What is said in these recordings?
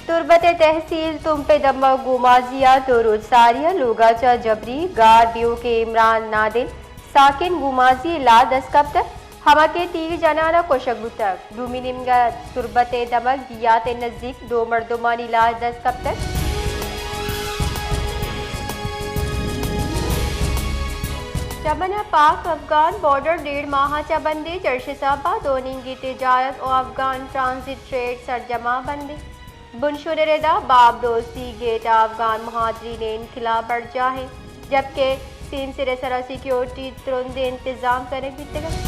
تربت ءِ تحصیل تمپ ءِ دمگ گومازی ءَ دو روچ ساری ءَ لوگ ءَ چہ جبری گار بیوک ءِ عمران نادل ساکن گومازی ءِ لاش دست کپتگ۔ ہمک ءَ تیر جنان ءَ کشگ بوتگ۔ دومی نیمگ ءَ تربت ءِ دمگ دیات ءِ نزیک دو مردمانی لاش دست کپتگ۔ چمن ءَ پاک افغان بارڈر ڈیڑھ ماہ ءَ چہ بندے، جرش ءِ سبب ءَ دو نیمگی تجارت ءُ افغان ٹرانزٹ ٹریڈ سرجم ءَ بندے۔ بنشون ءِ ردا باب دوستی گیٹ ءَ افغان مہاجرین ءِ انقلاب برجاہ اِنت، جبکہ سیمسر ءِ سرا سیکیورٹی ءِ ترندیں انتظام کنگ بیتگ اَنت۔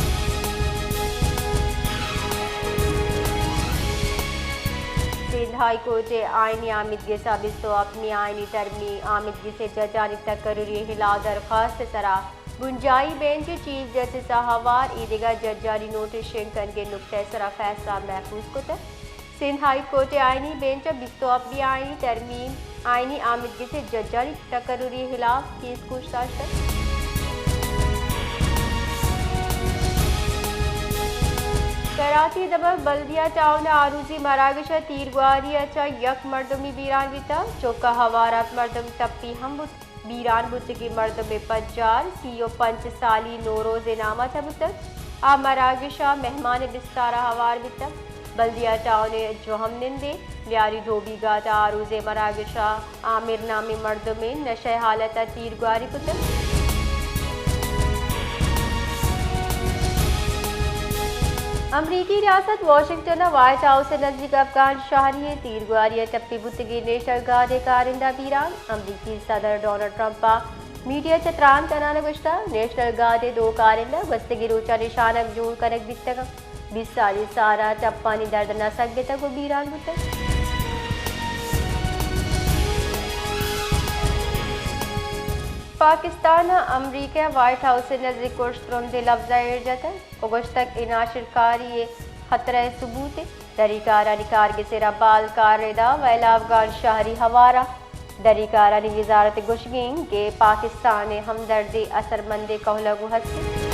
سندھ ہائی کورٹ ءِ آئینی آمیدگس ءَ بیست ءُ ہپتمی آئینی ترمیم آمیدگس ءِ ججانی تقرری ءِ ہلاپ درخواست ءِ سرا بنجاہی بینچ ءِ چیف جسٹس ءَ ہوار ایدگہ ججانی نوٹس شنگ کنگ ءِ نکتہ ءِ سرا فیصلہ محفوظ کتگ۔ سندھ ہائی کورٹ ءِ آئینی بینچ ءَ بیست ءُ ہپتمی آئینی ترمیم آئینی آمیدگس ءِ ججانی تقرری ءِ ہلاپ کیس گوش داشتگ۔ کراچی ءِ دمگ بلدیہ ٹاؤن ءَ آروزی مراگش ءَ تیرگواری ءَ چہ یک مردمی بیران بیتگ، چک ءَ ہوار ہپت مردم ٹپی ہم بوت۔ بیران بوتگیں مردم ءِ پجار سی ءُ پنچ سالی نوروز ءِ نام ءَ چہ بوتگ۔ آ مراگش ءَ مہمان ءِ بستار ءَ ہوار بیتگ۔ بلدیہ ٹاؤن ءِ جوہم نندیں لیاری دھوبی گھاٹ ءَ آروزے مراگش ءَ عامر نامیں مردمے نشہ ءِ حالت ءَ تیرگواری کتگ۔ امریکی ریاست واشنگٹن ءِ وائٹ ہاؤس ءِ نزیک افغان شہری ءِ تیرگواری ءَ ٹپی بوتگیں نیشنل گارڈ ءِ کارندہ بیران۔ امریکی صدر ڈونلڈ ٹرمپ ءَ میڈیا ءَ چہ تران کنان ءَ گوشتگ، نیشنل گارڈ ءِ دو کارندہ گوستگیں روچاں نشانگ جوڑ کنگ بیتگ اَنت۔ بیست سالی سارا ٹپانی درد ءَ نہ سگتگ ءُ بیران بوتگ۔ پاکستان ءَ امریکہ ءِ وائٹ ہاؤس ءِ نزیک ارش ترندیں لبز ءَ ایر جتگ ءُ گوشتگ، اے ناشرکاری ءِ خطرہ ءِ ثبوت اِنت۔ دریکارانی کارگس ءِ را بال کار ردا وئیل ءَ افغان شہری ہوار اَنت۔ دریکارانی وزارت ءِ گوشگ اِنت کہ پاکستان ءِ ہمدردی اثرمندیں کہول ءَ گوں ہست اِنت۔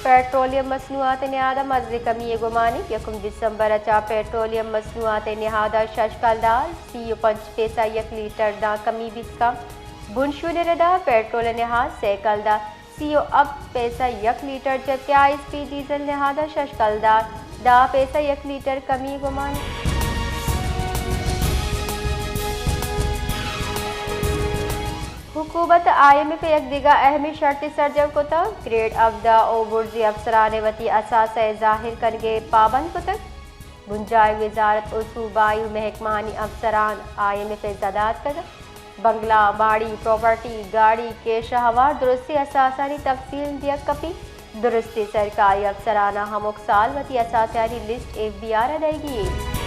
پیٹرولیم مصنوعات ءِ نہاد ءَ مزنیں کمی ءِ گمان اِنت۔ یکم دسمبر ءَ چہ پیٹرولیم مصنوعات ءِ نہاد ءَ شش کلدار سی ءُ پنچ پیسہ یک لیٹر داں کمی بیت کنت۔ بنشون ءِ ردا پیٹرول ءِ نہاد سے کلدار سی ءُ ہپت پیسہ یک لیٹر جت کہ آئی ایس پی ڈیزل نہاد ءَ شش کلدار دہ پیسہ یک لیٹر کمی گمان اِنت۔ حکومت ءَ آئی ایم ایف ءِ یک دگہ اہمیں شرطے سرجم کتگ، گریڈ ہبدہ ءُ برزی افسران ءَ وتی اثاثہ ءِ ظاہر کنگ ءَ پابند کتگ۔ بنجاہی وزارت ءُ صوبائی محکمہانی افسران آئی ایم ایف ءِ زد ءَ اتکگ اَنت۔ بنگلہ، باڑی، پراپرٹی، گاڑی، کیش ءَ ہوار درستیں اثاثہانی تفصیل دیگ کپیت۔ درستیں سرکاری افسران ءَ ہمک سال وتی اثاثہانی لسٹ ایف بی آر ءَ دئیگی اِنت۔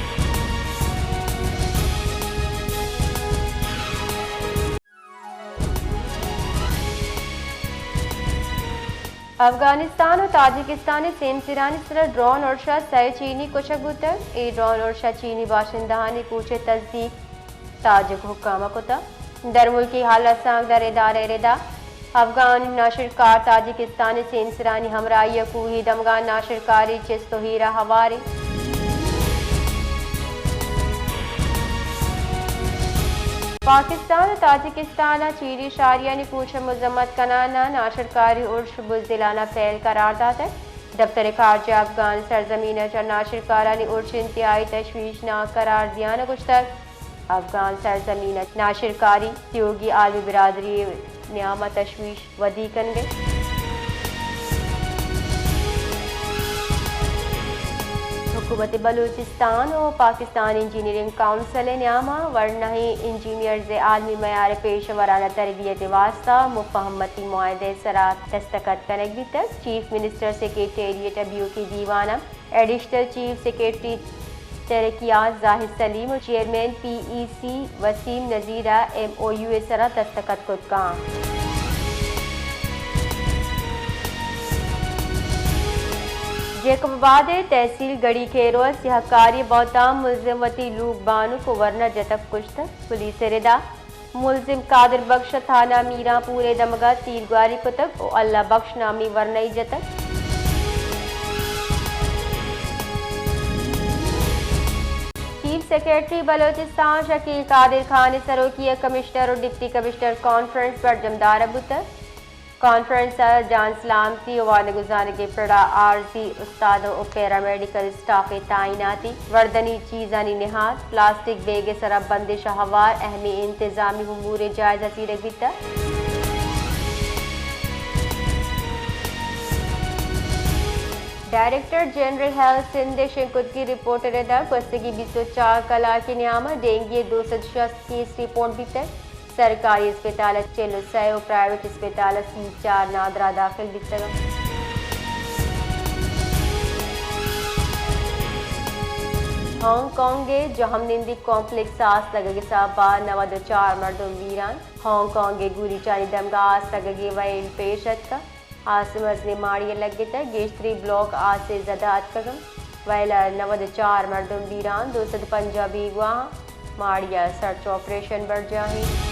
افغانستان ءُ تاجکستان ءِ سیمسرانی سرا ڈرون ارش ءَ سئے چینی کشگ بوتگ۔ اے ڈرون ارش ءَ چینی باشندہانی کوچ ءِ تصدیق تاجک حکام ءَ کتگ۔ درملکی حال رسانکدر ادارہ ءِ ردا افغان ناشرکار تاجکستان ءِ سیمسرانی ہمراہی ءَ کوہی دمگاں ناشرکاری چست ءُ ایر ءَ ہوار اِنت۔ پاکستان ءَ تاجکستان ءَ چینی شہریانی کوچ ءِ مذمت کنان ءَ ناشرکاری ارش بزدلانہ فعل قرار داتگ۔ دپتر خارجہ افغان سرزمین ءَ چہ ناشرکارانی ارش انتہائی تشویشناک قرار دیان ءَ گوشتگ، افغان سرزمین ءَ ناشرکاری تیوگی عالمی برادری ءِ نیام ءَ تشویش ودی کنگ ءَ اِنت۔ حکومت بلوچستان ءُ پاکستان انجینئرنگ کونسل ءِ نیام ءَ ورناہیں انجینئرز ءِ عالمی معیار ءِ پیشہ ورانہ تربیت ءِ واستہ مفاہمتی معاہدہ ءِ سرا دستخط کنگ بیتگ۔ چیف منسٹر سیکرٹریٹ ءَ بیوکی دیوان ءَ ایڈیشنل چیف سیکرٹری ترقیات زاہد سلیم ءُ چیئرمین پی ای سی وسیم نذیر ءَ ایم او یو ءِ سرا دستخط کت کنت۔ جیکب آباد ءِ تحصیل گڑھی کھیرو ءَ سیاہکاری ءِ بہتام ملزم وتی لوگ بانک ءُ ورنا جتگ کشتگ۔ پولیس ءِ ردا ملزم قادر بخش ءَ تھانہ میران پور ءِ دمگ ءَ تیرگواری کتگ ءُ اللہ بخش نامی ورنائی جتگ۔ سیکرٹری بلوچستان شکیل قادر خان ءِ سروکی ءَ کمشنر ءُ ڈپٹی کمشنر کانفرنس برجم دارگ بوتگ۔ کانفرنس ءَ جان سلامتی ءُ وانگ ءُ زانگ ءِ پڑ ءَ عارضی استاداں ءُ پیرامیڈیکل اسٹاف ءِ تعیناتی، وردنی چیزانی نہاد، پلاسٹک بیگ ءِ سرا بندش ءَ ہوار اہمیں انتظامی امور ءِ جائزہ زیرگ بیتگ۔ ڈائریکٹر جنرل ہیلتھ سندھ ءِ شنکتگیں رپورٹ ءِ ردا گوستگیں بیست ءُ چار کلاک ءِ نیام ءَ ڈینگی ءِ دو سد شست کیس رپورٹ بیتگ۔ سرکاری اسپتال ءَ چل ءُ سئے ءُ پرائیویٹ اسپتال ءَ سی ءُ چار نادراہ داخل بیتگ انت۔ ہانگ کانگ ءِ جہمنندی کمپلیکس ءَ آس لگگ ءِ سبب ءَ نود ءُ چار مردم بیران۔ ہانگ کانگ ءِ گوریچانی دمگ ءَ آس لگگ ءِ ویل پیش اتکگ۔ آس مزنیں ماڑی ءَ لگتگ، گیشتریں بلاک آس ءِ زد ءَ اتکگ انت۔ ویل ءَ نود ءُ چار مردم بیران، دو سد پنجاہ بیگواہ۔ ماڑی ءَ سرچ آپریشن برجاہ انت۔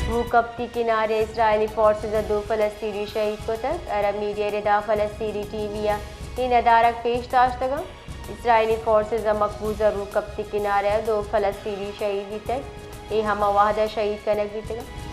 روکپتی کنارے ءَ اسرائیلی فورسز ءَ دو فلسطینی شہید کتگ۔ عرب میڈیا ءِ ردا فلسطینی ٹی وی ءَ اے ندارگ پیش داشتگ انت۔ اسرائیلی فورسز ءَ مقبوضہ روکپتی کنارے ءَ دو فلسطینی شہید بیتگ۔ اے ہما وہد ءَ شہید کنگ بیتگ انت۔